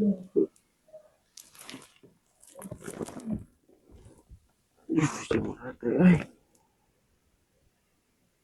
Duh, jam berapa euy?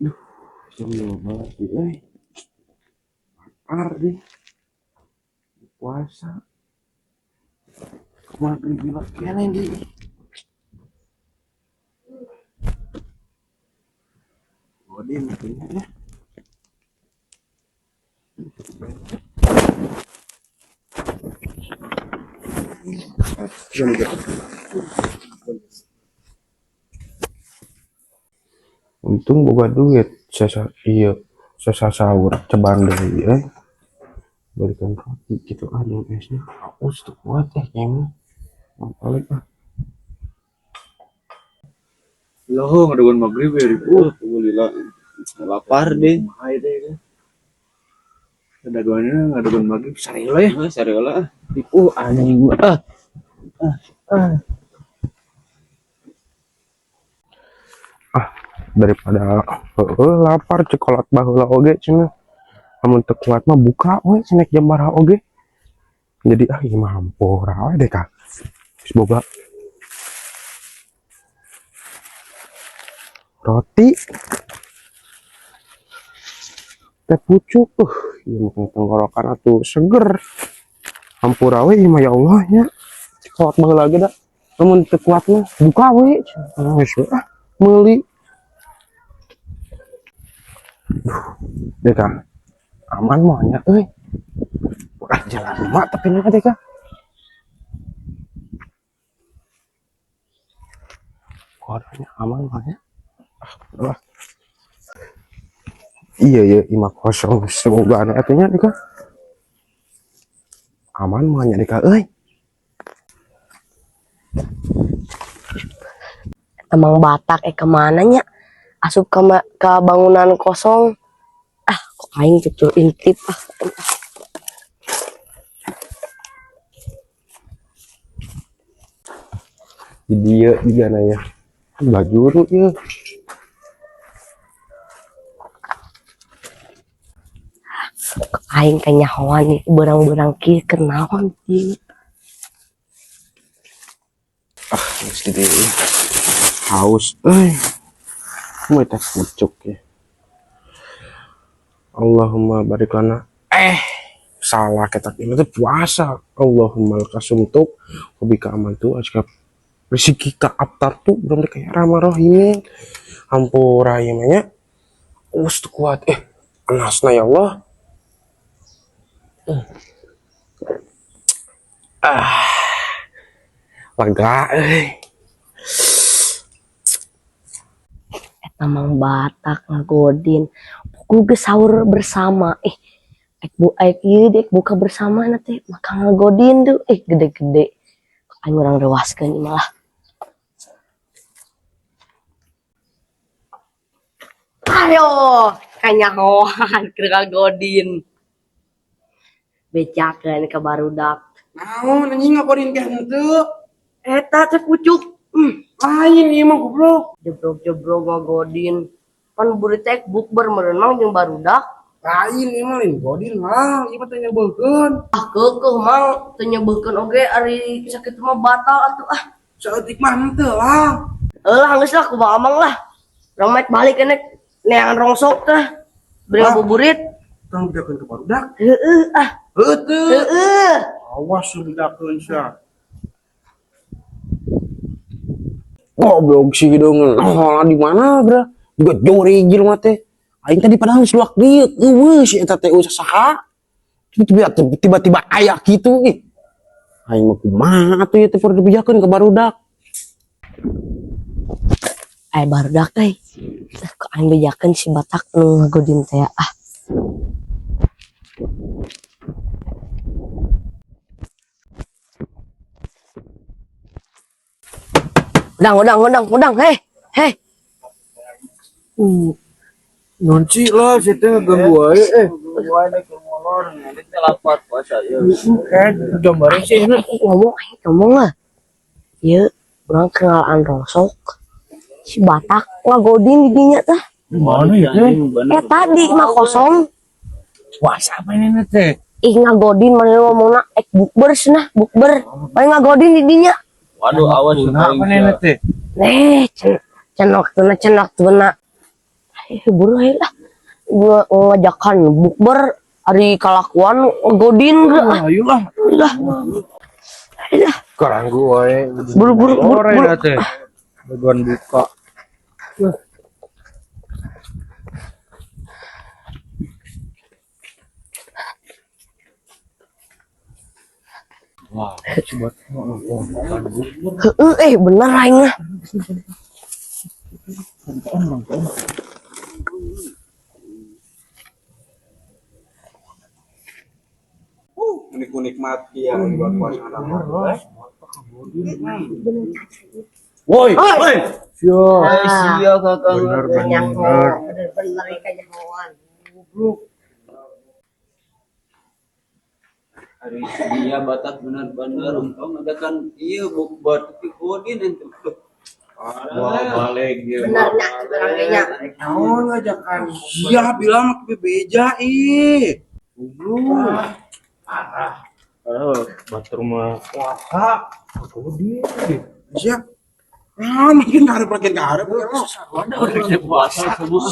Duh, jam 12 euy. Lapar deh. Puasa. Kumaha gila keneh di. Godin atuh ya. Jam berapa? Untung boga duit sesa iya sesa sahur ceban deui euy. Balikan roti gitu ah jeung esnya. Aus teu kuat teh kayaknya. Balik ah. Loh, ngaduan maghrib ya, ribu. Alhamdulillah. Lapar deh. Mahal deh. Dagoannya ngaduan maghrib sarila ya. Heuh, sarila. Ribu anjing ah. Ah. Ah, daripada heueuh lapar cekolot baheula oge cenah. Amun teu kuat mah buka we cenah jam baraha oge. Jadi ah ieu mah hampura we deh ka. Geus boga roti teh pucuk, ieu mah tenggorokan atuh seger. Hampura we ieu mah ya Allah nya. Cekolot baheula ge da. Amun teu kuat mah buka we. Geus we ah meuli. Deka, aman mah nya euy. Udah jalan mak tapi nya Deka. Orangnya aman mah nya. Ah, udah. Iya ya, imah kosong semoga anak atunya Deka. Aman mah nya Deka euy. Emang Batak kemana nya? Asup ke bangunan kosong. Ah, kok aing cucul intip ah. Di dia juga nanya. Baju ya. Aing kanyahoan nih berang-berang kieu kenaon ieu. Ah, geus gede. Haus euy. Mau teh pucuk ya. Allahumma barik lana. Salah kitab ini tuh puasa. Allahumma lakasumtuk wa bika amantu azkab rezeki ka abtar tuh belum kayak ramah rohim. Hampura ieu mah nya. Us tuh kuat. Anasna ya Allah. Ah. Lega euy. Eta Mang Batak ngagodin. Pugu geus sahur bersama. Ek bu ek ieu dek buka bersama na teh maka ngagodin tuh. Gede-gede. Aing urang rewaskeun ieu malah. Ayo, kanyahoan keur ngagodin. Becakeun ka barudak. Naon anjing ngagodin teh henteu? Eta teh pucuk. Lain ieu mah goblok. Jebrog-jebrog ngagodin. Pan burit teh bukber merenang jeung barudak. Lain ieu mah lain godin mah, ieu mah teh nyebeukeun. Ah keukeuh mang teu nyebeukeun oge ari sakit mah batal atuh ah. Saeutik mah henteu lah. Eulah geus lah kumaha amang lah. Urang mah balik enek neangan rongsok teh. Beri ngabuburit. Tong bedakeun ka barudak. Heueuh ah. Heueuh teu. Heueuh. Awas bedakeun sia. Goblok sih dong. Nah, di mana, Bro? Juga jori jelema teh. Aing tadi padahal geus luak dieu, eueuh si eta teh eueuh saha. Tiba-tiba aya kitu ih. Aing mah kumaha atuh ieu teh perlu dibejakeun ka barudak. Barudak euy. Kok aing bejakeun si Batak nu ngagodin teh ah. Udang, udang, udang, udang, hei, hei. Nonci lah, si teh ganggu wae, eh. Ganggu wae deh, keur molor, nanti teh lapar puasa ieu. Gambaran sih, ini. Ngomong, ngomong lah. Ieu, urang kenalan rongsok. Si Batak ngagodin di dinya teh. Di mana ya, teh? Tadi mah kosong. Puasa apa ini teh? Ih, ngagodin mana ngomongna ek bukber cenah, bukber. Paling ngagodin di dinya. Waduh, awas. Nah, apa nih teh? Eh, can can waktuna, can waktuna. Eh, buru aja lah. Gua ngajakan bukber ari kalakuan ngagodin geus ah. Ayolah. Lah. Lah, Karanggu wae. buru buru buru. Sore Buru. dah teh. Baguan buka. Wah, coba. Heeh, eh bener aing mah. Menikmati ya buat puasa anak. Woi, Oi. siap. Sia kakak. Bener bener. Bener-bener kanyahoan. Hari dia Batak bener-bener untung ada kan iya bukber tapi godin ente. Wah, balik dia. Bener nya urang ge nya. Naon ngajakan? Iya, bilang mah bebeja ih. Goblok. Padahal batur mah puasa. Godin. Siap. Ah, makin karep makin karep. Udah puasa semua.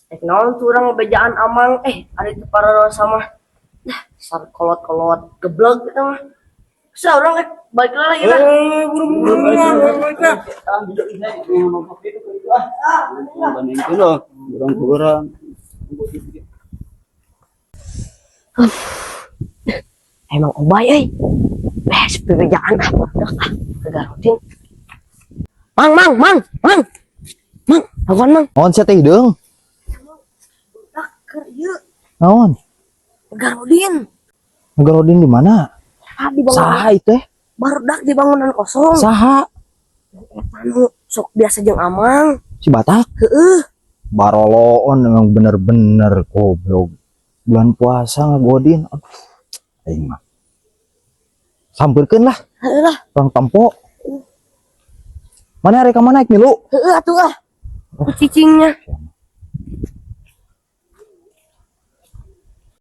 Rek naon tuh urang ngebejaan amang eh ari teu parorosa mah. Nah, sar kolot-kolot geblek gitu mah. Bisa urang eh balik lagi lah. Eh, buru-buru. Itu loh, kurang-kurang. Emang obay euy. Eh, bebejaan ah barudak ah kegarutin. Mang, mang, mang, mang. Mang, lakukan mang. Naon sia teh hideung? Budak keur ieu Naon? garodin. Ngarodin di mana? Ah, di bangunan Saha itu teh? barudak di bangunan kosong. Saha? Eta nu sok biasa jeung amang. Si Batak? Heeh. Baroloon emang bener-bener goblok. Bulan puasa ngagodin. Aduh, aing mah. Sampeurkeun lah, Heeh lah. urang tempo. Mana rek ka mana naik milu? Heeh atuh ah. Cicingnya.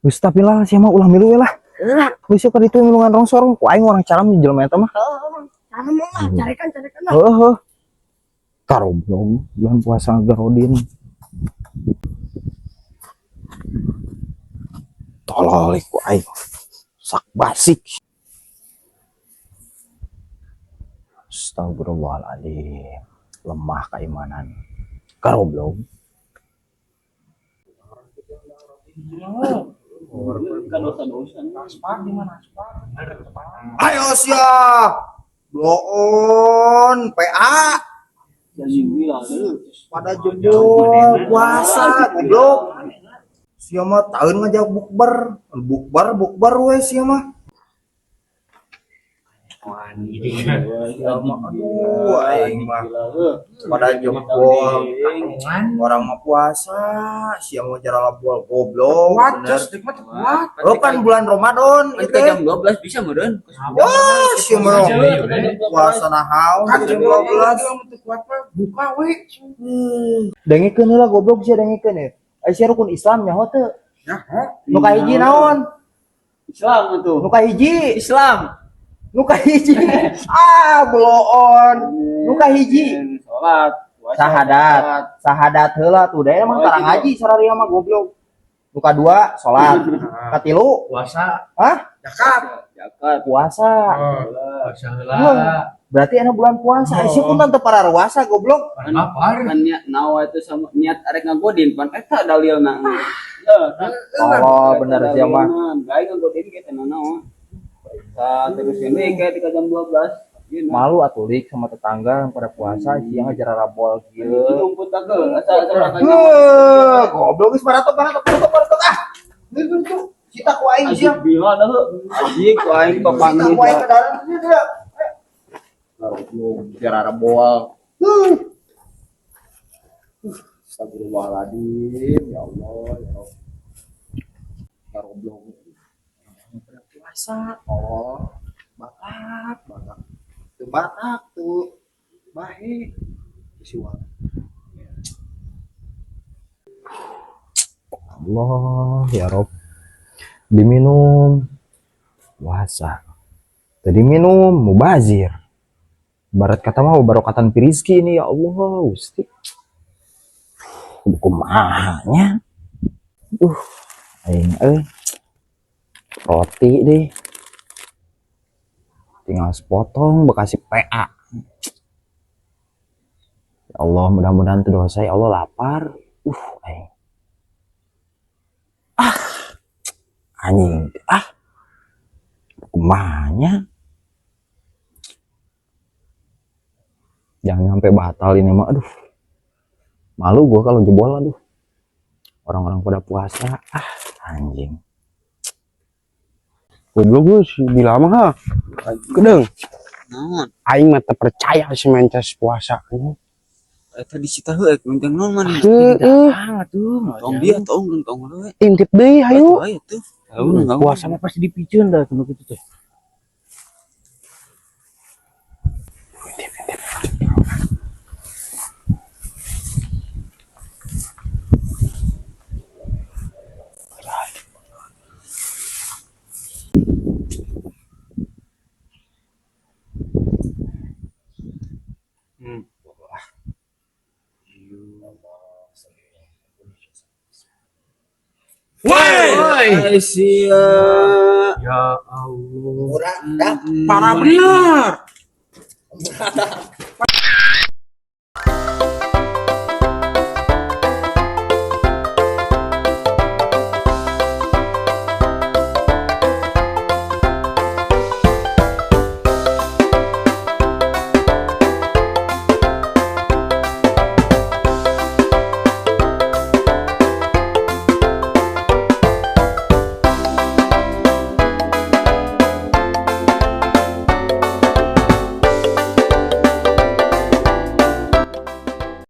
Geus tapi lah sia mah ulah milu we lah. Heeh lah. Geus ka ditu milungan rongsor ku aing orang caram jelema eta mah. Heeh, Mang. Cara mau lah, carikan carikan lah. Heeh. Heuh. Karoblong bulan puasa ngagodin. Tolol ku aing. Sak basik. Astagfirullahaladzim. Lemah keimanan. Karoblong. Kan dosa-dosa. Ayo siap. Bloon PA Jadi bilang, pada jebol puasa goblok. Sia mah tahun ngajak bukber, bukber bukber we sia mah. Sia mah aduh aing mah pada jebol orang mah puasa, sia mah cara bol goblok. Bener. Oh kan bulan Ramadan Kan itu. jam 12 bisa meureun. Wah, sia mah puasa nahaon jam 12. Buka we. Dengekeun heula goblok sia dengekeun ya. Ai sia rukun Islam nyaho teu? Nyaho. Nu kahiji naon? Islam tuh. Nu kahiji, Islam. nu kahiji. Ah, bloon. Nu kahiji. Salat, puasa, Sahadat. Sahadat heula tuh da emang Oh, tarang gitu. ngaji sararia mah goblok. Nu kadua salat. Katilu Puasa. hah? Zakat. Zakat. Puasa. Puasa heula. Berarti anu bulan puasa. Ai sia pun teu pararuasa goblok. Pada lapar. Kan niat nawa itu sama niat arek ngagodin pan eta dalilna. Oh, bener sia mah. Gae ngagodin ge teh naon. Sa terus ini kayak di jam 12. Ieu nah. Malu atuh lik sama tetangga yang pada puasa sia ngajar rabol Itu kieu. rumput teh asa asa urang Heuh, goblok geus baratok baratok baratok baratok ah. Geus geus Cita ku aing sia. Ajik bila dah Ajik ku aing Cita papanggih. ku aing ke dalam dia dia. Goblok jarara boal. Huh. Astagfirullahaladzim, ya Allah, ya Allah. Goblok. Pada puasa, oh, batak, batak. Tuh batak tuh, bahe. Si Wal. Allah ya Rob. Diminum puasa. Tadi minum mubazir. Barat kata mah barokatan pirizki ini ya Allah, Gusti. Kudu kumaha nya. Aing euy. Roti deh. Tinggal sepotong bekasi PA. Ya Allah, mudah-mudahan teu dosa ya Allah lapar. Aing. Ah. Anjing. Ah. Kumaha nya. Jangan sampai batal ini mah, aduh. Malu gua kalau jebol, aduh. Orang-orang pada puasa, ah anjing. Goblok gue si bila mah ha. Kedeng. Naon? Aing mah teu percaya si Mances puasa. Eta disita heuh meunteung naon maneh. Heeh, Tong dia tong tong we. intip deui hayu. Ayo tuh. Tahu Puasa mah pasti dipiceun dah kudu kitu teh. Woi, sia. Ya Allah. parah bener.